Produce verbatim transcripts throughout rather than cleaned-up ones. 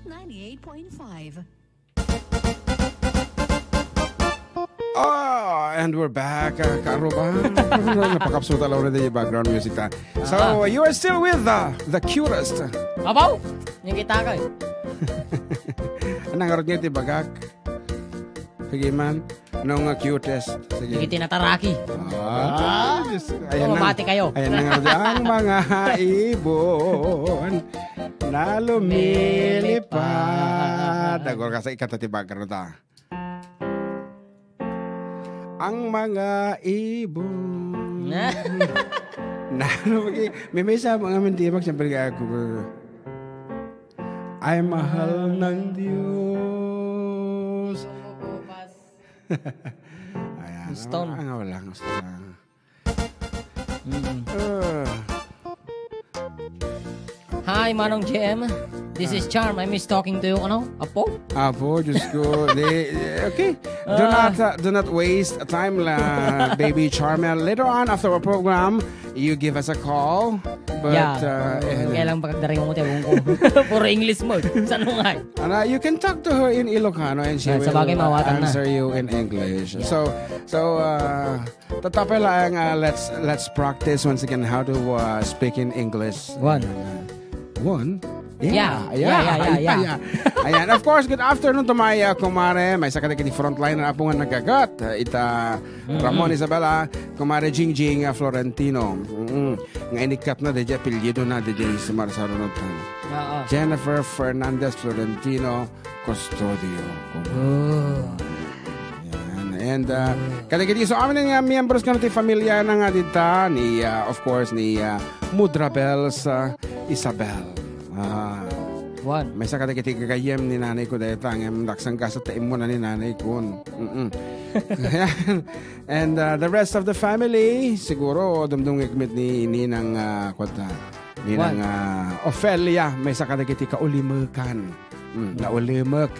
ninety-eight point five. Ah, and we're back, ah, karuba. Napakapsuta lang ulit yung background music ta. So, Ah. you are still with, ah, the cutest. Abaw! Yung kita ka eh. Anong arot nga iti bagak? Sige man. Anong nga cutest? Sige. Hindi tinataraki. Ah, Diyos ko. Ayan na. Mabati kayo. Ayan na nga. Ang mga ibon na lumilipad. Dagol ka sa ikata ti background ta. Ang mga ibon. Na, ano, may, may, may sa mga mandimak, siyempre, kaya ako, ay mahal ng Diyos. Ayan. Stone. Ang, ang wala, ang wala. Mm. Uh. Hi, Manong J M. This is Ah. Charm. I miss talking to you. Ano? Apo? Apo, Diyos ko. Di, okay. Do Ah. not, uh, do not waste time, la, baby Charmel. Later on, after our program, you give us a call. But, Yeah. uh, eh, Kaya lang pagkagdaring mo, tiyabong ko. Puro English mo. Saan mo nga? Ana, you can talk to her in Ilocano and she Ah, sa will bagay, mawatan na. answer you in English. Yeah. So, so, uh, tatapay lang, uh, let's, let's practice once again how to, uh, speak in English. One. One? Yeah. Yeah. Yeah, yeah, yeah, yeah. Ayan. Of course, good afternoon to my, uh, kumare. Maysa kadagiti frontliner, apo nga nagagat. Uh, ita Mm-mm. Ramon Isabela, kumare Jingjing, uh, Florentino. Mm-mm. Nga inikkat na, DJ, apelyido na, DJ, sa Marsaro na to. Oo. Jennifer Fernandez Florentino Custodio. Oh. Yan. And, uh, kadagiti so amin nga miyembros kano ti familia na nga dita ni, uh, of course, ni, uh, Mudra Bells, uh, Isabel. Ah. One. Maysa kadagiti gagayyem ni nanay ko dayta, ngem nagsanggasat ta immo na ni nanay ko. Mm-mm. And, uh, the rest of the family, siguro, dumdumngeg met ni Ninang, uh, kuwan ta, Ninang, One. uh, Ofelia, maysa kadagiti kaulimekan. Mm, naulimek.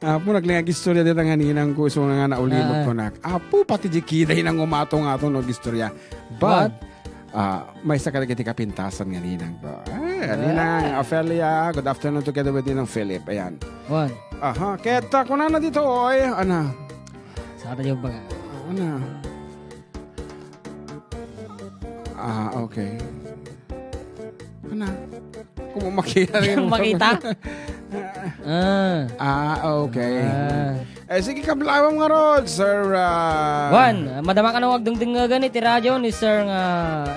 Apo, naglingag istorya dita nga ninang ko, isu nga naulimek Ah. ko nak. Apo, pati di kida inang umato nga ato no istorya. But, One. ah, maysa kadagiti kapintasan nga ninang ko. Ah, Ah. Ninang Ofelia, good afternoon together with Ninang Philip. Ayan. One. Aha, kaya ta, kunana dito, oy, ana. Sa ato yung baga. Ana. Ah, okay. Ana. Kung makita rin. Makita? Ah. Ah, okay. Ah. Eh, sige, kablawang nga rod, Sir, ah. Juan, madama ka nang agdengdengegan iti radyo ni Sir nga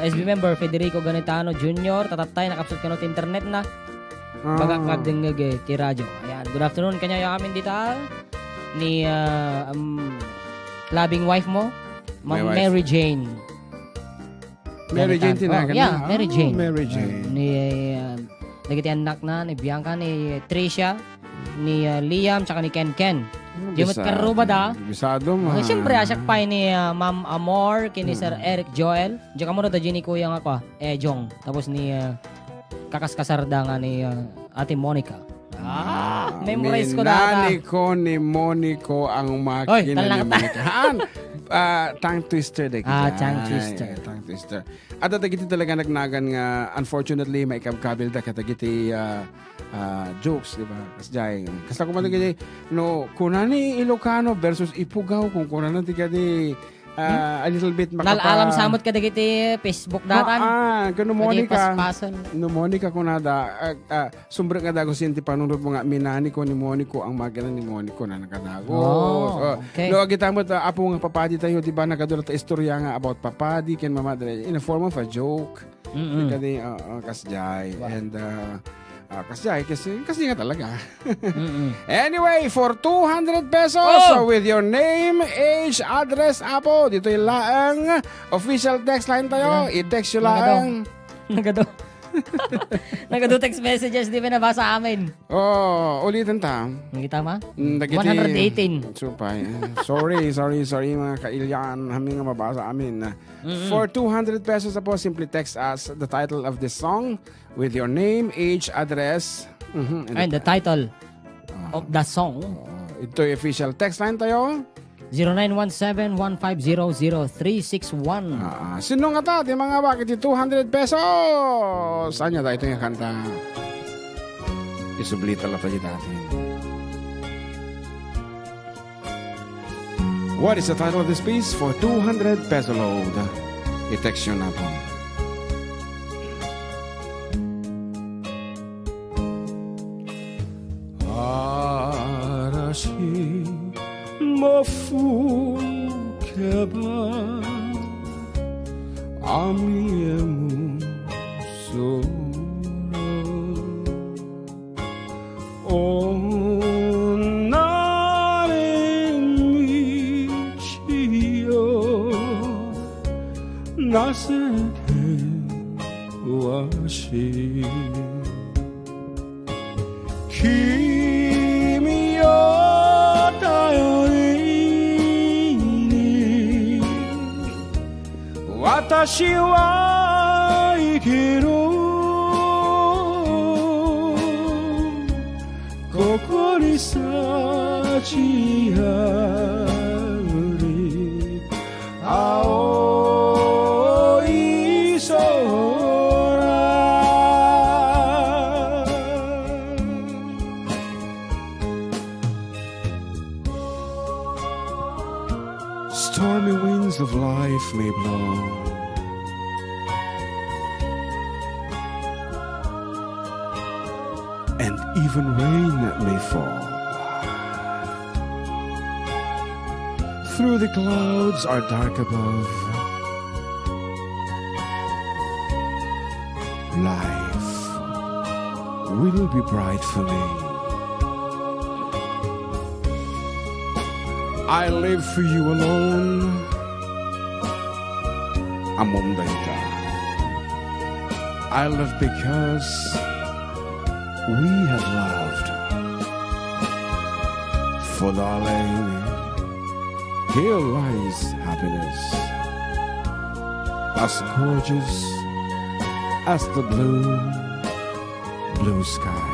S B member Federico Ganetano Junior. Tatattay, nakapsut kano ti internet na. Ah. Baga ka dengngeg, eh, ti radyo. Ayan, good afternoon kanyayo amin dita. Ni, ah, um, loving wife mo, Ma'am My wife. Mary Jane. Mary Jane Ganetano. Tinagan Oh, yeah, na. Mary Ah, Jane. Mary Jane. Ah, ni, ah, dagiti anak na, ni Bianca, ni Tricia, ni, ah, Liam, tsaka ni Ken Ken. Hmm, Di met bisa-, karuba da. Bisado mo, Ah, ha? Siyempre, ah, siya pa ni, ah, Ma'am Amor, kini Sir Mm. Eric Joel. Diyan ka muna da, Jenny, kuya nga kwa. Eh, Jong. Tapos ni, ah, kakaskasar da nga ni, ah, Ate Monica. Ah, Ah, memorize ko data. Minani ko ni Monico ang makina Oy, talak ni ta. Monica. Haan? Ah, tongue twister da Ah, kita. tongue twister. Ay, tongue twister. At dagiti talaga nagnagan nga, unfortunately, maikabkabil da kadagiti, ah, ah, jokes, di ba? Kasjay. Kasta ko man dagiti, no, kuna ni Ilocano versus Ipugaw, kung kuna na ti kadi, ah, a little bit makapa- Nalalam samot kadagiti Facebook datan. Ah, ah, kano Kadi Monica. paspason. No Monica kunada, ah, ah, sumbrek nga dagos yan ti panunot mo nga minani ko ni Monico ang makina ni Monico na nakadagos. Oh, Oh, okay. No, agita mo ta, apo nga papadi tayo, di ba, nagadu ta istorya nga about papadi, ken mamadre, in a form of a joke. Mm-mm. Kadi, ah, ah, kasjay. Wow. And, ah, ah, kasjay, kasi, kasi nga talaga. Mm-mm. Anyway, for two hundred pesos, Oh! so with your name, age, address, apo, ditoy laeng official text line tayo. Yeah. I-text nyo Nagado. laeng. Nagado. Nagado text messages, di ba nabasa amin? Oh, ulitin ta. Nakita ma? Mm, dagiti One hundred eighteen. Supay. Sorry, sorry, sorry, mga kailian. Kami nga mabasa amin. Mm-mm. For two hundred pesos, apo, simply text us the title of this song with your name, age, address. Mhm, and And the the title Ah. of the song. Oh, ito'y official. Text line tayo. Zero nine one seven, one five zero, zero three six one. Ah, sino nga ta? Di mga bakit yung two hundred pesos? Anya tayo ito yung kanta? Isublita latta diay datin. What is the title of this piece? For two hundred peso load. I-text yo na po. Para si Mofu Keba, Ami Emu Soro. Onari Michio, Nasir Wasi. Kimi o tayo ini. Watashi wa ikiru. Koko ni sachi ari. Ao isora. Stormy winds of life may blow, and even rain may fall. Through the clouds are dark above, life will be bright for me. I live for you alone. Ammom dayta. I live because we have loved. For darling, here lies happiness, as gorgeous as the blue, blue skies.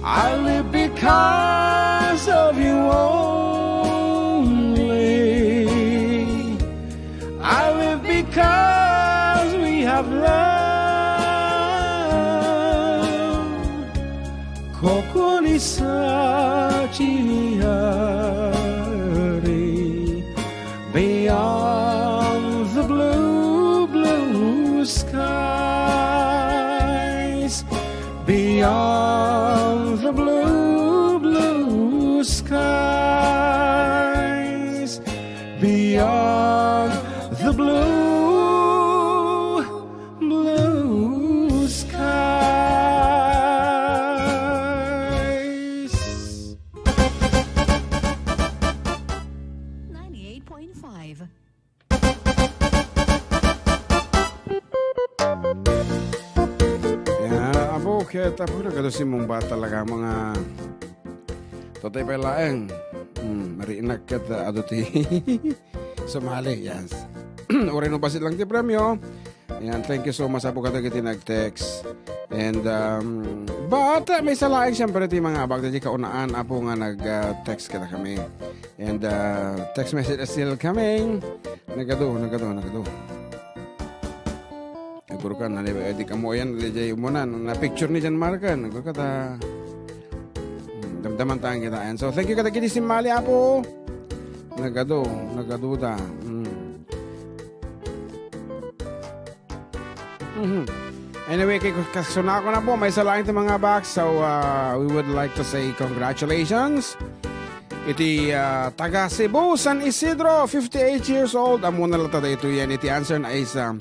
I live because of you only. I live because we have love. Koko ni sachi ari. Beyond the blue, blue skies, beyond the blue, blue skies, beyond the blue, blue skies. Ninety-eight point five. Ya, apo, ket, apo, nagadu simmungbat talaga mga totoy pay laeng. Hmm, mariinak ket, ah, adu ti sumali, yes. Uray no bassit lang ti premio. Ayan, thank you so much, apo, kadagiti nag-text. And, um, but, uh, maysa laeng, siyempre, ti mga abak, ti kaunaan, apo, nga nag, uh, text kadakami. And, uh, text message is still coming. Nagadu, nagadu, nagadu. Nagadu ka, nani, eh, di ka mo yan, di jay umunan. Na picture ni Jan Marcan, nagadu ka ta. Hmm, damdaman tayo kita. And so, thank you kadagiti simmali, apo. Nagadu, nagadu ta. Hmm. Mhm. Anyway, kay kas-, kasunako na po, maysa laeng ti mga abak. So, uh, we would like to say congratulations. Iti, uh, taga Cebu, San Isidro, fifty-eight years old. Ammona latta daytoyen. Iti answer na is, um,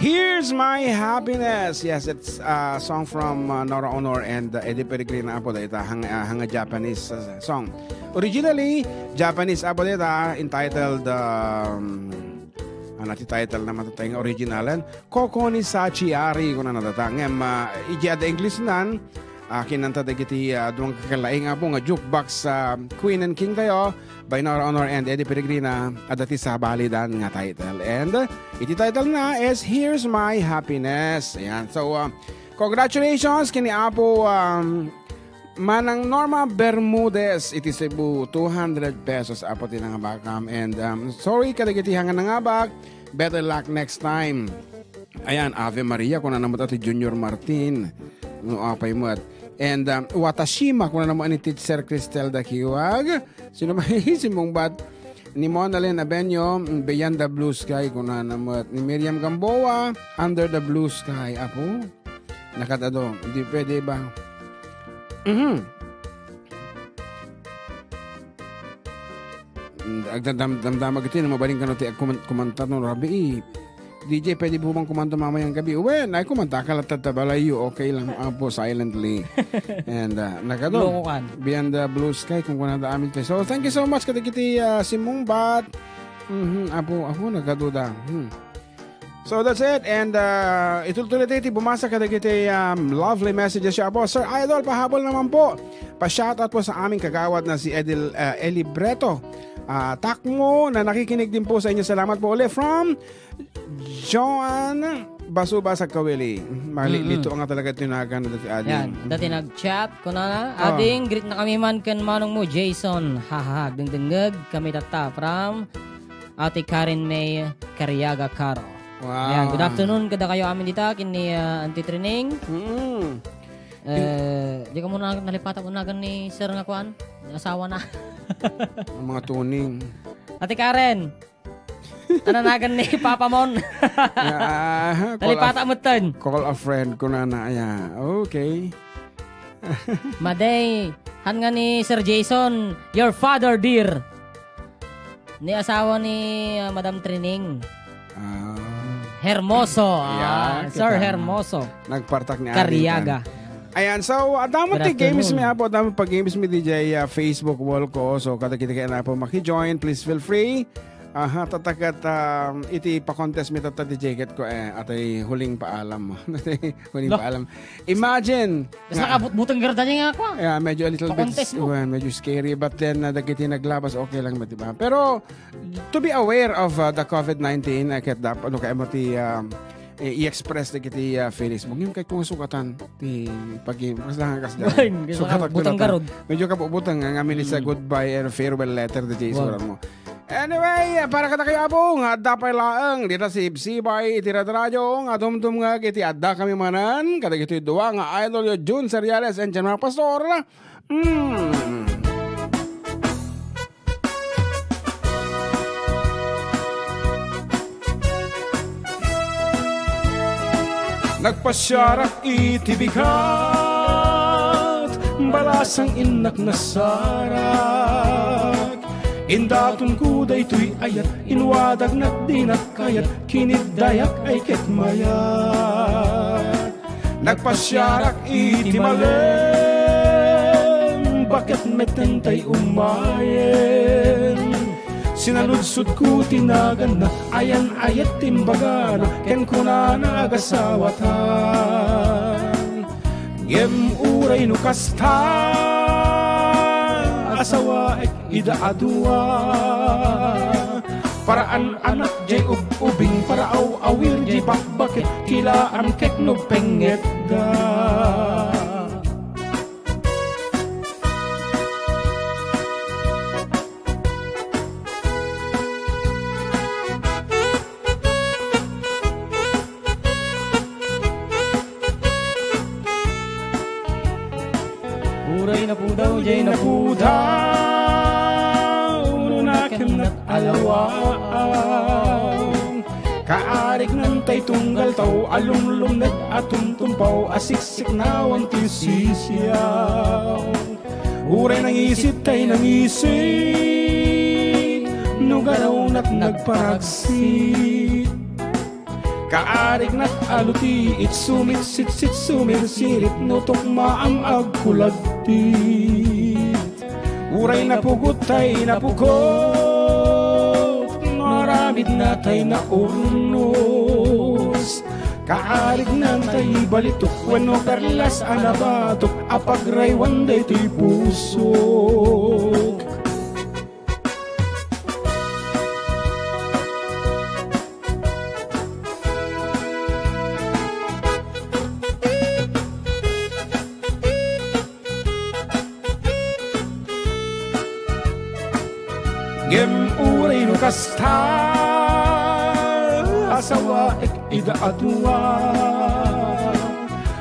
Here's My Happiness. Yes, it's a song from, uh, Nora Aunor and, uh, Eddie Peregrina, apo, dayta hang-, uh, hanga Japanese, uh, song. Originally, Japanese, apo, dayta, entitled, um, ano ti title na matatay nga originalen? Koko ni Sachi Ari, kunana dayta. Ngem, ah, iti adda English nan, ah, kinanta dagiti, ah, duang kakalaing, apo, nga Jukebox, ah, Queen and King tayo, by Nora Aunor and Eddie Peregrina, adda ti sabalidan nga title. And, ah, iti title na is Here's My Happiness. Ayan. So, ah, congratulations kini Apo, um, Manang Norma Bermudez iti Cebu, two hundred pesos, apo, ti nangabakam. And, um, sorry kadagiti hanga nangabak, better luck next time. Ayan, Ave Maria, kunana met ti Junior Martin. No, apay met. And, um, Watashima, kunana met ni Teacher Cristel Dakiwag. Sino may simmungbat? Ni Mona Lynn Abenyo, Beyond the Blue Sky, kunana met. Ni Miriam Gamboa, Under the Blue Sky. Apo, nakatado. Di pwede ba? Mhm. Mm, agdadam-, damdamag iti no mabalin kano ti agkuman-, kumanta no rabii. D J, pwede po bang kumanta mamayang gabi? Wen, ay kumanta ka latta ta balayo, okay lang, apo, silently. And, uh, nakado. Lokokan. Beyond the Blue Sky, kung kunada amin to. So, thank you so much, kadagiti, uh, simmungbat. Mhm, apo, apo, nagaduda. Hmm. So that's it. And, uh, itultuloy tayo ti bumasa kadagiti, um, lovely messages. Siya po, Sir Idol, pahabol naman po. Pa-shoutout po sa aming kagawad na si Edil, uh, Eli Breto. Ah, Takmo na nakikinig din po sa inyo. Salamat po uli from Joan Basuba sa Kawili. Mali, Mm-mm. lito nga talaga tinagan na dati ading. Yan, dati nag-chat ko na, Ah. "Ading, greet na kami man ken manong mo, Jason." Haha, agdengdengngeg kami tatta from Ate Karen May Cariaga Caro. Wow. Ayan, good afternoon kadakayo amin dita, ken ni, ah, Auntie Trining. Mm. Eh, di ka muna nalipatan mo nagan ni Sir nga kuan, ni asawa na. Ang mga tuning. Ate Karen, ananagan ni Papa Mon. Ah, call a Nalipatan mo, Tan. Call a friend ko na na, aya. Okay. Maday, han nga ni Sir Jason, your father, dear. Ni asawa ni, ah, Madam Trining. Ah. Hermoso. Ah, Yan, Sir kita. Hermoso. Nagpartak ni Cariaga. Abitan. Ayan, so, adda mo Good ti games afternoon. mi, apo, adda mo pa games mi D J, ah, Facebook wall ko. So, kada kita kaya na po maki-join, please feel free. Aha, tatagat, um, iti pa-contest mi tatta di jacket ko, eh, atay huling paalam mo. Huling Lo. paalam. Imagine, Basta nga. kabutbutang garda niya nga ako, ah. Yeah, medyo a little bit, Pakontes mo. well, medyo scary. But then, uh, dagiti naglabas, okay lang, di ba? Pero, to be aware of, uh, the covid nineteen, uh, ket dap-, ano kaya mo ti, um, i-, i-express dagiti, uh, feelings mo. Ngayon, kay kung sukatan, ti pag-, mas lang kas dyan. Well, gusto Sukatan ka ko butang na ta. garod. Medyo kabubutang nga, nga minutes sa Mm. goodbye and farewell letter, di Jason, Wow. mo. Anyway, para kadakayo, apo, nga adda pay laeng dita sibsibay iti radyo nga dumdumngeg iti adda kami manen kadagitoy dua nga idol yo, Jun Seriales and General Pastor. Mm. Nagpasiarak iti bigat, balasang innak nasarak. Indatonko daytoy ayat, inwadagnak dinak kayat, kiniddayak ay ket mayat. Nagpasiarak iti malem, baket metten tay umayen. Sinaludsodko ti naganna, ayan ayat ti imbagana, ken kunana agasawatan. Ngem uray no kasta, asawaek ida a dua. Paraan anak jay ub-ubing, paraaw-awir jay bakbaket, kilaam ket no pengetda. Uray napudaw, jay napudaw, no nakem nat alawaang. Kaarignan tay tunggal taw, alumlumned a tumtumpaw, a siksiknawan ti sisiaw. Uray nangisit tay nangisit, no garawnat nagparagsit. Kaarignak a luti, it sumitsisit sumirsirit, no tukmaam agkulagtit. Uray napugot tay napugot, no aramidna tay naurnos. Kaarignan tay balitok, wenno perlas a nabatok, a pagraywan daytoy pusok. Ngem uray no kasta, asawaek ida a dua.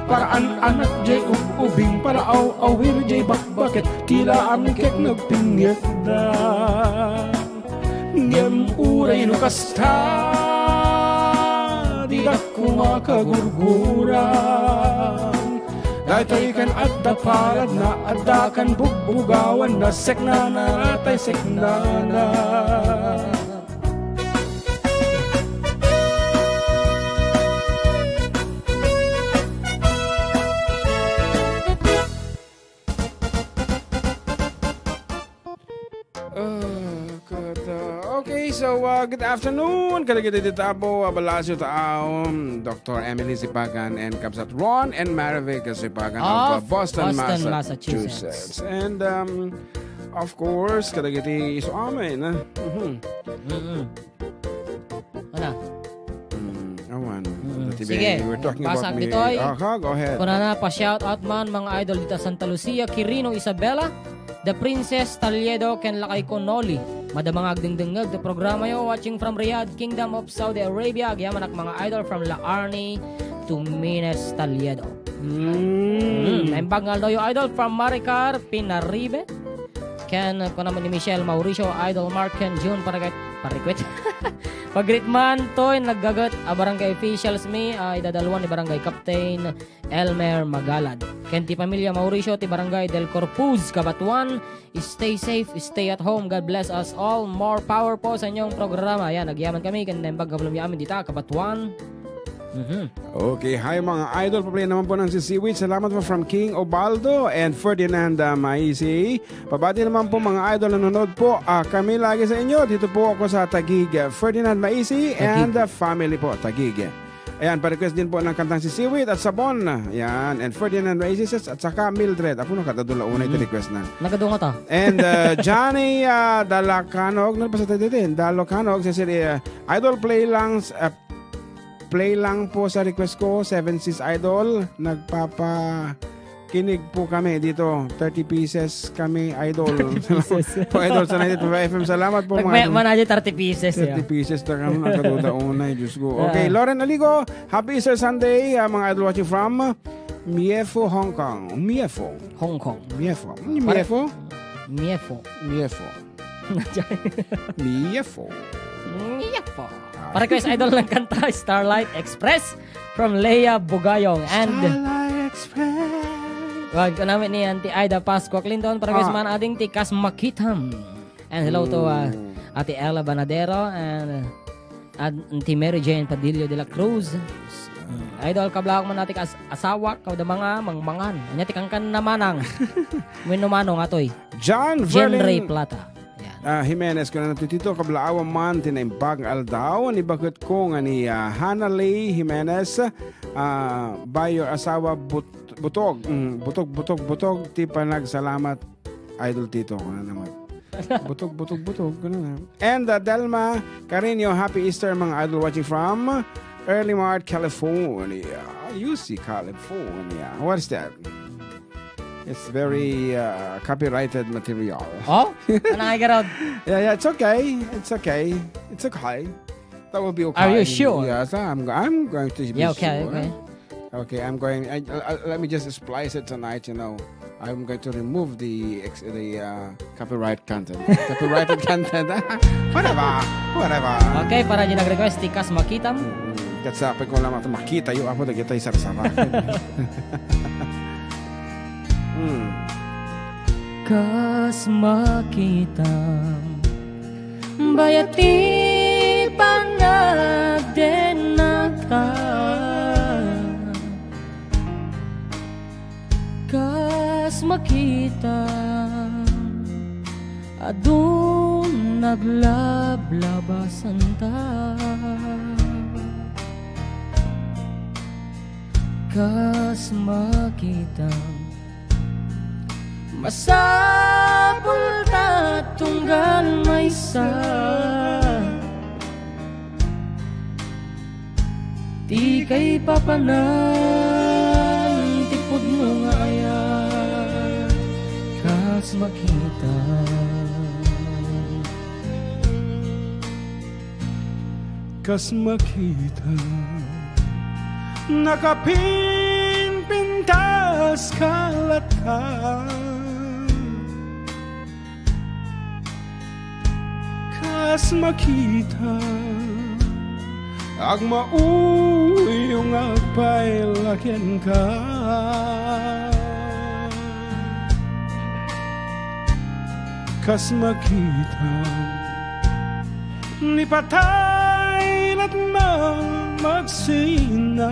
Para an-anak jay ub-ubing, para aw-awir jay bakbaket, tila amkek nagpinggetda. Ngem uray no kasta, didak koma kagurguran. Daytoy ken adda paladna, adda ken bugbugawanna, seknana tay seknana. Ah, kada-, okay, so, uh, good afternoon. Kadagiti ti Tabo, uh, Balasio Taom, Doctor Emily Sipagan, and Kabsat Ron and Marivic Sipagan of, uh, Of Boston, Boston, Massachusetts. Massachusetts. And, um, of course, kadagiti isu amin, ah. Mhm. Mm-mm. Ano? Mm, awan. Mm, Dati sige. We're talking Basa about me. Ditoy. Aha, go ahead. Kunana, pa-shout out man, mga idol dita Santa Lucia, Quirino, Isabela, The Princess Taliedo, ken lakayko Noli. Madama nga agdengdengngeg ti programayo, watching from Riyadh, Kingdom of Saudi Arabia. Agyamanak, mga idol, from La Arni to Mines Taliedo. Mm. Mm, naimbag nga aldawyo, idol, from Maricar, Pinaribe. Ken, kunana ni Michelle Mauricio, Idol Mark, ken June, parikwet, parikwet. Pagritman toy naggaget a barangay officials mi, a idadaluan ni Barangay Captain Elmer Magalad. Ken ti pamilya Mauricio ti Barangay del Corpus, Cabatuan. Stay safe, stay at home. God bless us all. More power po sa inyong programa. Ayan, agyaman kami. Ken naimbag nga balom amin dita, Cabatuan. Mhm. Okay, hi mga idol. Pabati naman po ng sisiwit. Salamat po from King Obaldo and Ferdinand, ah, Maisi. Pabati naman po mga idol, nanonood po. Ah, kami lagi sa inyo. Dito po ako sa Taguig. Ferdinand Maisi and, Taguig. Ah, family po, Taguig. Ayan, pa-request din po ng kantang Sisiwit at Sabon. Ayan, and Ferdinand Maisi at saka Mildred. Apo, nakadadula unay ti Mm. request na. Nagadunga ta. And, ah, Johnny, ah, Dalacanog. Ano pa sa tayo dito? Dalocanog, Cecil, ah, Idol, play lang, ah, play lang po sa request ko, Seven Seas Idol. Nagpapakinig po kami dito. Thirty pieces kami, Idol. Thirty pieces. Po, Idol, sa ninety-two F M. Salamat po, Nagma-, mga idol. Manager, thirty pieces, Thirty yeah. pieces na kami, nakaduda unay, Diyos ko. Ah. Okay, Lauren Aligo, happy Easter Sunday, ah, mga idol watching from Miefo, Hong Kong. Miefo. Hong Kong. Miefo. Ano yung Pare-, Miefo? Miefo. Miefo. Miefo. Miefo. Ah. Pa-request, idol, ng kanta, Starlight Express from Lea Bugayong. And Starlight Express. Wag ko namin ni Auntie Ida Pascua Clinton, pa-request Ah. man ading ti Kas Makitam. And hello to, uh, Mm. Ate Ella Banadero and, uh, Auntie Mary Jane Padillo de la Cruz. Idol, kablaak man ati kas-, asawa, kada mga mangmangan. Anya ti kankan na manang. Wenno manong atoy. John Jen Ray Verlin Plata. Yan. Ah, Jimenez, kuna na ti Tito, kablaawan man ti naimbag nga aldaw. Ni bakit ko nga ni, ah, Hannah Lee Jimenez, ah, by your asawa but-, butog. Mm, butog, butog, butog, ti panagsalamat, Idol Tito, kuna naman. Butog, butog, butog, kuna na. And, uh, Delma Carino, happy Easter, mga idol, watching from Early Mart, California. U C, California. What is that? It's very, uh, copyrighted material. Oh? Ano nga, Gerald? Yeah, yeah, it's okay. It's okay. It's okay. That will be okay. Are you sure? Yes, I'm, I'm going to be Yeah, okay, sure. okay. Okay, I'm going, I, I, let me just splice it tonight, you know. I'm going to remove the ex-, the, uh, copyright content. Copyrighted content. Whatever. Whatever. Okay, para di nag-request, ti Kas Makitam. Mm, ket sapay ko lang makita yung apo, dagitay sarsara. Hmm. Kas Makitam. Bayat ti panagdennata. Kas Makitam, adun naglablabasanta. Kas Makitam, masapul ta tunggal maysa ti kaipapanan ti pudno nga ayat. Kas Makitam, kas Makitam. Nakapinpintas ka latta, kas makita, agmauyong agpayla kenka. Kas makita, ni patay latma magsina.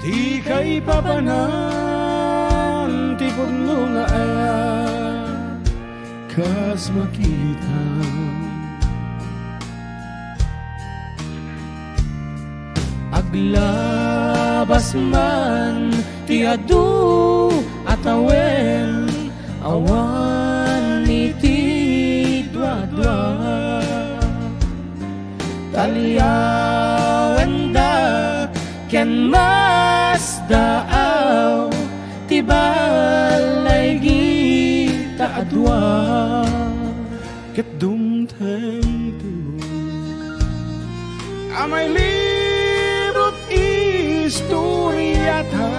Ti kaipapanan ti pudno nga ayat, kas makita. Aglabas man ti adu a tawen, awan iti duadua. Talyawenda ken masdaaw ti ballayta a dua. Ket dumtengto a mailibrot istoriata.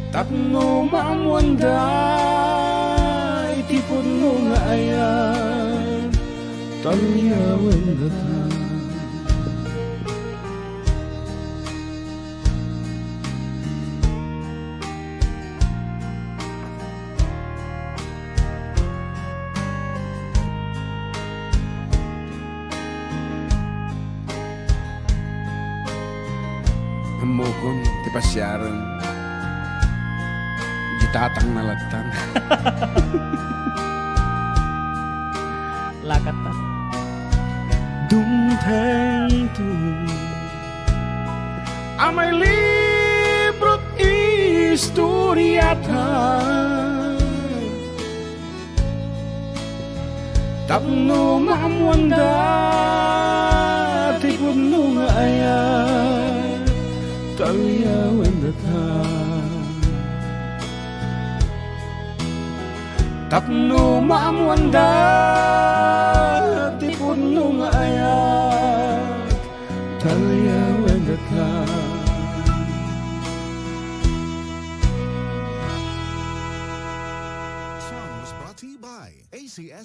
Tapno maammoanda iti pudno nga ayat, talyawendata. Ammokon ti pasiaren. Di tatang na lattan. Lakat ta. Dumtengto a mailibrot istoriata. Tapno maammoanda ti pudno nga ayat, talyawendata. Tapno maammoanda ti pudno nga ayat, talyawendata. Song was brought to you by A C S.